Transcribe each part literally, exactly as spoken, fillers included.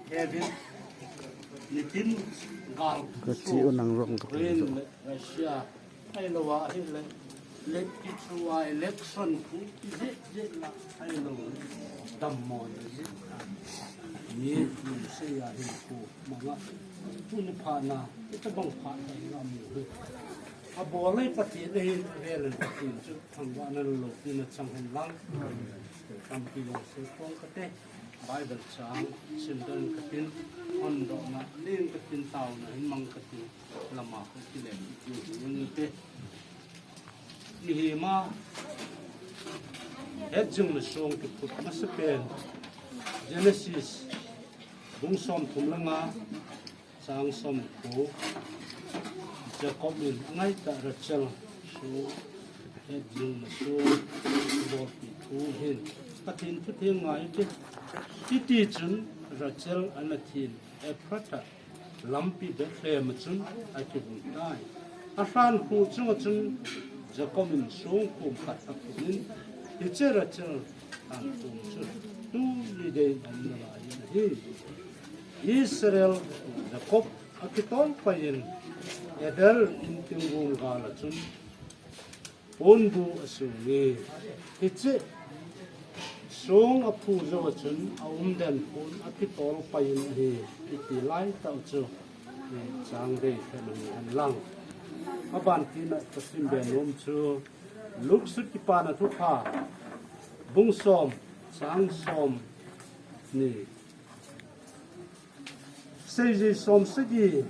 Kevin, nitin gal ka chi u nang rong ka rain, Russia, ai lo wa hi le, le ki chu wa election ku ki je je la ai lo dam mo le je. Ni ni se ya hi ku ma nga. Pu ni pha na, ita bang pha na ra mu. A bo le pa ti le hi ve le pa ti chu thang wa na lo ki na chang hen lang. Tampi jong sei pong kate, Bible chang simdan katin, hondona ling katin, taona hin mang katin, lama ka kile ti ni te. Mihem a het jing le song kiphut masa pen Genesis bung som thum le nga, chang som ko. Jacob in angai ta Rachel su het jing na su bolpi thu hin Pathen thu theng ngai te. Hiti chun Rachel ana thin Ephratha lampi Bethlehem chun akivui tai. A hran khu chunga chun Jacob in song khum khat aphut in, hiche Rachel an tum chu tu ni dei an na lai in ahi. Israel Jacob akitol pai in Eder in tinggum gal a chun ponbu asung e. Hiche song aphu jou a chun aumden pon akitol pai in ahi. Iti lai tau chu chang dei khen ahi hen lang. Aban tina ka simbe nom chu Luke sut kipana thupha bung som chang som ni. Seijui som sagi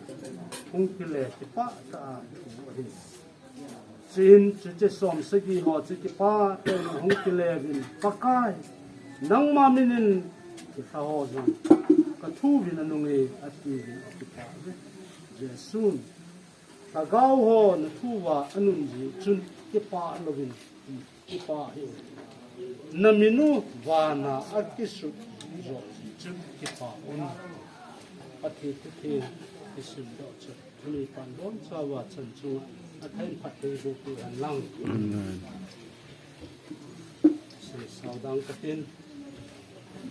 hung kile kipah tah a thu ahi. Chuin chuche som sagi ho chu kipah tah in ahung kile uvin, Pakai, nangma minin kilha ho jong ka thu uvin anung e, ati uvin akipah uve. Jesun, Lhagao ho na thu uva anun jeh chun kipah louvin kipah hih un. Na min u vana akisut joh jeh chun kipah un. Pathen thu theng kisim doh chu tuni pan boncha uva chan chunga atheng phatthei boh peh hen lang. Amen. Seisao dang katin.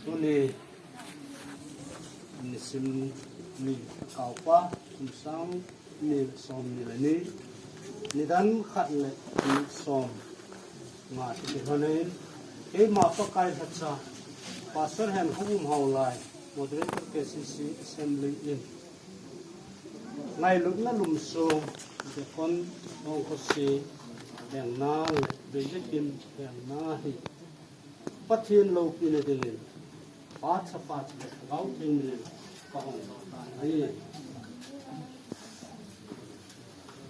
Tuni nisim ni kaopa kum sang ni som ni le ni, nidan khat le ni som nga ti ti honin, keima Pakai lhacha, Pastor Henkhoum Haolai, Moderator K C C Assembly in, ngailutna lum sung, Deacon Ongkhosi hengna le Beijakim hengna hi Pathen loupina dingin, Pa, Chapa, Chule Lhagao Theng minin kahung doh tan ahi.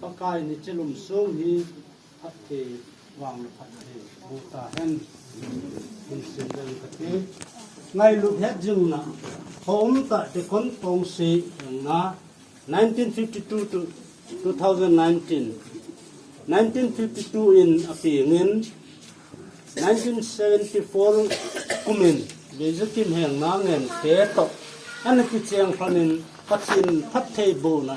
Pakai in hiche lum sung hi phatthei vang le phatthei boh tahen. Hin sim ding kati. Ngailut hetjingna, Khoumtah Deacon Tongsi hengna, nineteen fifty-two to two thousand nineteen. Nineteen fifty-two in apengin, nineteen seventy-four kumin Beijakim hengna ngen te toh ana kicheng lhonin Pathen phattheibohna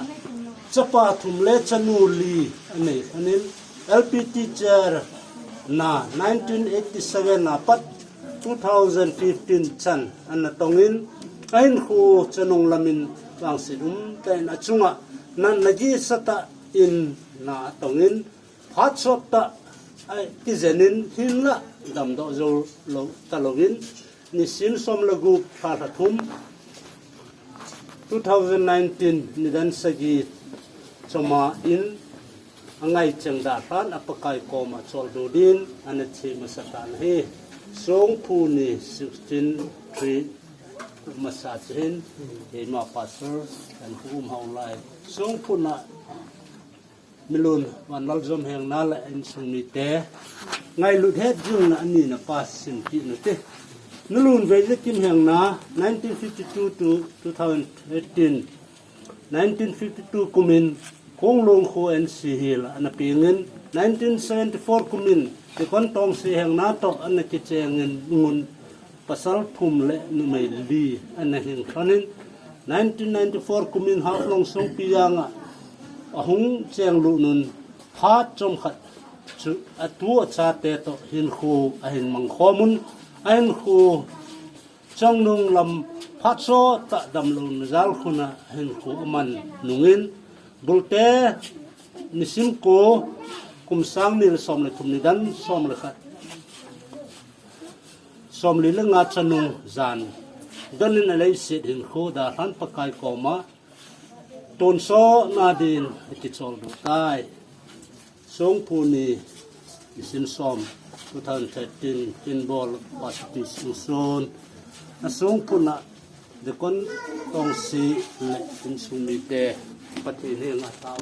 chapa thum le chanu li anei lhonin L P T chair na nineteen eighty-seven a pat two thousand fifteen chan ana tongin, ahinkho chanung lamin vangset umtah in achunga natna gisatah in na atongin, phat sottah a kijenin hinlah damdoh jou lou talouvin, nisim som le gup lha lha thum, two thousand nineteen nidan sagi choma in angaicheng dalhan a Pakai koma choldo din ana che masa tan ahi. Songphu ni sixteen three masa chu hin, keima Pastor Henkhoum Haolai, Songphu na Milun Vanlaljom hengna le insung mite, ngailut hetjingna anina pa simkit nute. Milun Beijakim hengna nineteen fifty-two to two thousand eighteen, nineteen fifty-two kumin Konglong kho N C Hills a ana pengin, Nineteen seventy-four kumin Deacon Tongsi Hengna toh ana kichengin ngun pasal thum le numei li ana hing lhonin, nineteen ninety-four kumin Haflong Songpijang a ahung chenglut un phat chomkhat chu atu achate toh hinkho ahin mangkhomun, ahinkho Chongnung lam phat sotah damlouna jal khun a hinkho aman nungin, Bulte nisim ko, kum sang ni le som le thum nidan som le khat, somli le nga chanung jan donin aleiset hinkho dalhan Pakai koma tonsotna din akicholdo tai. Songphu ni, nisim som, two thousand thirteen, Kinbol Baptist Mission. Asongphu na Deacon Tongsi le insung mite, Pathen henga tao.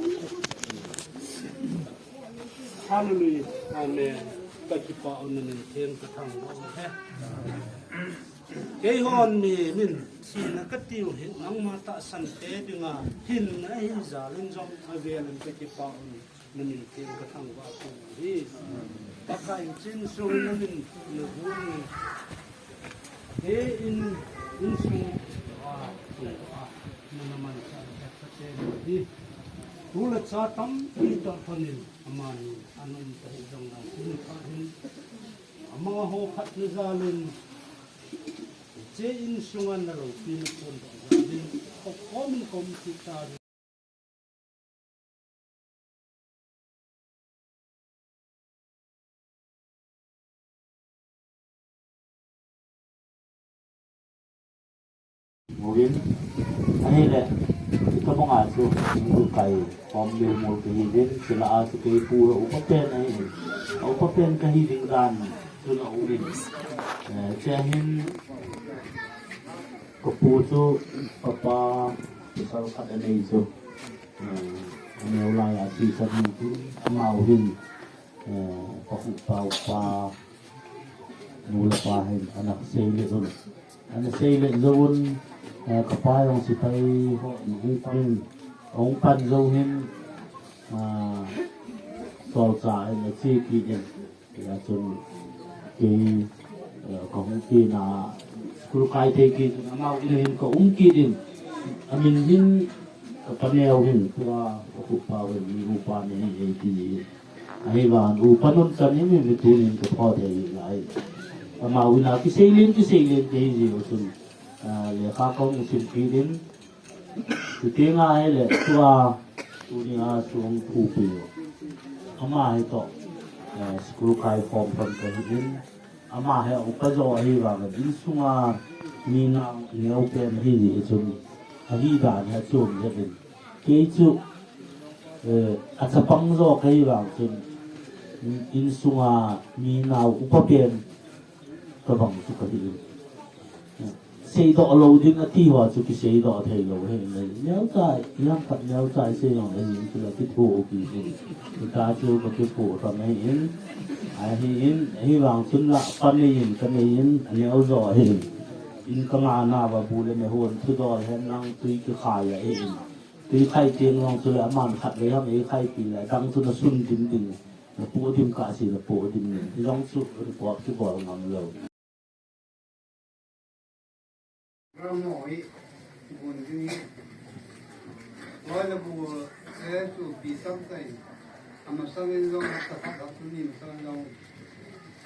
Hallelujah. Amen. Kakipah un, namin theng kathangvah uve. Keihon mimin, thina katiu hi nangma tahsan te dinga hinna ahi jalin jong avelin kakipah un, namin theng kathangvah uve. Pakai insung namin nabulin. He in, insung a, a, nanaman sa, sa, sa, sa, hi. Tu le cha tampi tah panin, amani, anun tahi jong nang, tu le cha hin. Amaho khatna jalin, hiche insunga naloupi napon jalin, khopkhomin kom ti ta. Nguvin, ahile, hitabanga chu, school kai, khom mil mul kahi din, chule a chu kei pu hi upa pen ahi, upa pen kahi ding dan, chun aum in. Eh, hiche hin, kapu chu, papa, pasal khat anei chu. Eh, aneo lai a, chu sa hin chu, amau hin, eh, pakhupa upa, nu le pa hin, ana seile un. Ana seile jouvun, eh, kapa jong sepai ho, hung pan, hung pan jou hin, ah, solchah in ache kit in. Hijeh chun kei, eh, kahung kit na, school kai thei kit chun amau in hin kaum kit in. Amin hin kapa neo hin, tua kakhupa hin, mi upa nei ahi, eiti ji. Ahivangin upa nun chan in mi tunin kathot thei lai. Amau in akiseilen, kiseilen kahi ji u chun, ah, lekha kahung sim kit in. Chuti ngai le tua, tunia chu hung thupi u. Ama hi toh, eh, school kai khom khom kahi in. Ama hi upa jo ahivangin insunga mi neo pen ahi jeh chun. Ahi dan hi achom jep in. Kei chu, eh, achapang jo kahi vang chun. Insunga mi neo upa pen. Tabang chu kahi in. Seidoh lou ding ati ho chu kiseidoh thei lou ahi. Neocha, ilang khat neocha isei jong le hin chu la kitho u kiti. Hita chu kakitho tham ahi in. Ahi in, ahivang chun la, pa nei in, ka nei in, aneo jo ahi in. In kangah nauva bu le me hon thudol hen lang tui kikhai ahi in. Tui khai teng jong chu le aman khatvei ham eikhaipi le, adang chu nasun dim ding. Napoh dim kah se, napoh dim in. Hijong chu report kibol ngam lou. Ram mo hi, bun ding hi. Loi le bu, eh, chu pi sam tai. Ama sang in jong, ta khat tu ni ma sang jong.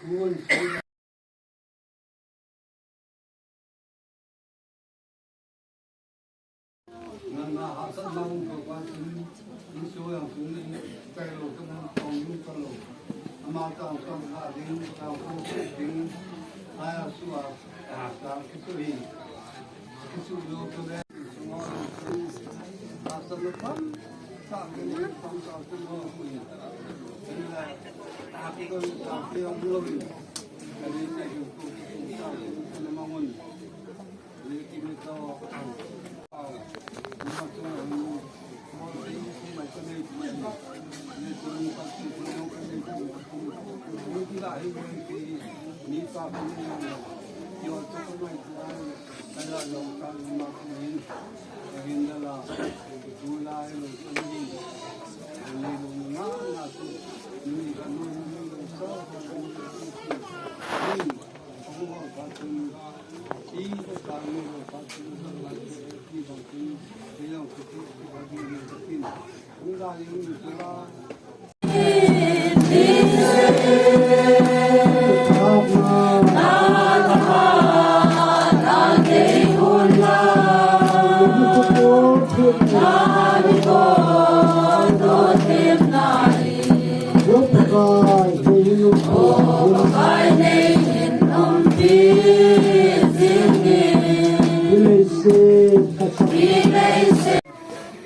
Bun si. Nana hahsatna um kha uva chun, insung jong chun, in kai lou, ka mun tong lung ka lou. Ama tang tong kha ding, tang kho ding, aya sua, a, tang kisu hi. Kisu lou ka le, insung jong chun, hahsatna tam, tam, tam, tam, tam, tam, in la, a, ki ko, a, ki jong lou in. Ka le, ka le, ko, ko, ko, ka le, ka le, mangun.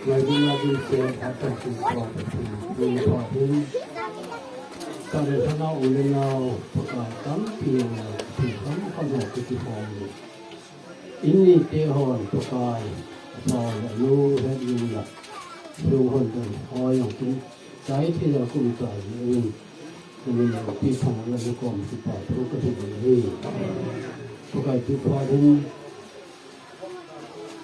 Ngai ding a ding pen hata ki pa pa ki pa hin. Ka le hana u le nau pa ka tam pi na pi kham kham ho ki ki hom ni. In ni te hon pa ka pa la lu he lu la. Lu hon dan ho yong ki. Chai the la kum ta ni. Ni na pi thang la ni kom ki pa thu ka thi ni. Pa ka pi pa hin.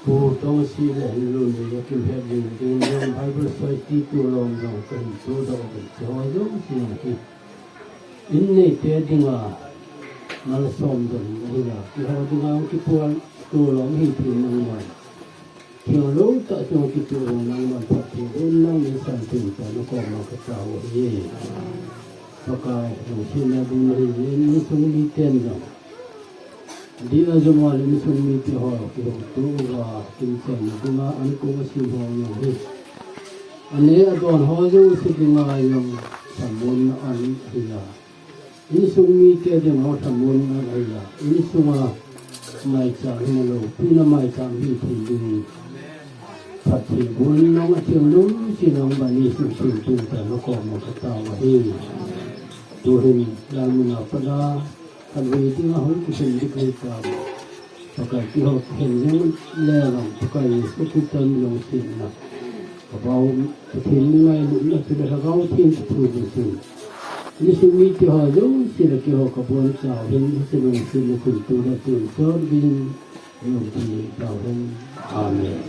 Pu Tongsi le Henlun le Yakim het ding ding Bible Society tulom jong kahin tu dong ding. Kiho jong si hi. In neite dinga malsom dong ahi la. Kiho dinga kipual tulom hi ti nangman. Kiho lou ta jong kitu nangman phat ti. Un nang ni san tin ta na kom ma ka ta ho hi. Pakai, nang si na ding hi, ni sung ni ten jong. Dia jong a le insung mite ho, kiho tu uva, kin chen na dinga, an ko a sim ho jong hi. Ane adon ho jong si dinga jong, thamun na an hi a. Insung mite ding ho thamun na an hi a. Insung a, maicham hi na lou, pi na maicham hi thei ding. Pathen bun nong a theng lung, si nong bani sung sung tu ta na kom a ka ta uva hi. Tu hin, la mun a pa da, Ka lui ding a hung kihen dik hei ta. Pakai kiho kihen jeng le lang Pakai Jesu Christa mi lungsetna. Ka bau Pathen mi ngailutna chule Lhagao Theng kithu ding chun. Insung mite ho jouse le kiho ka bon chau hin hiche lungsetna chun tu le tun chon gin lungthim tau hen. Amen.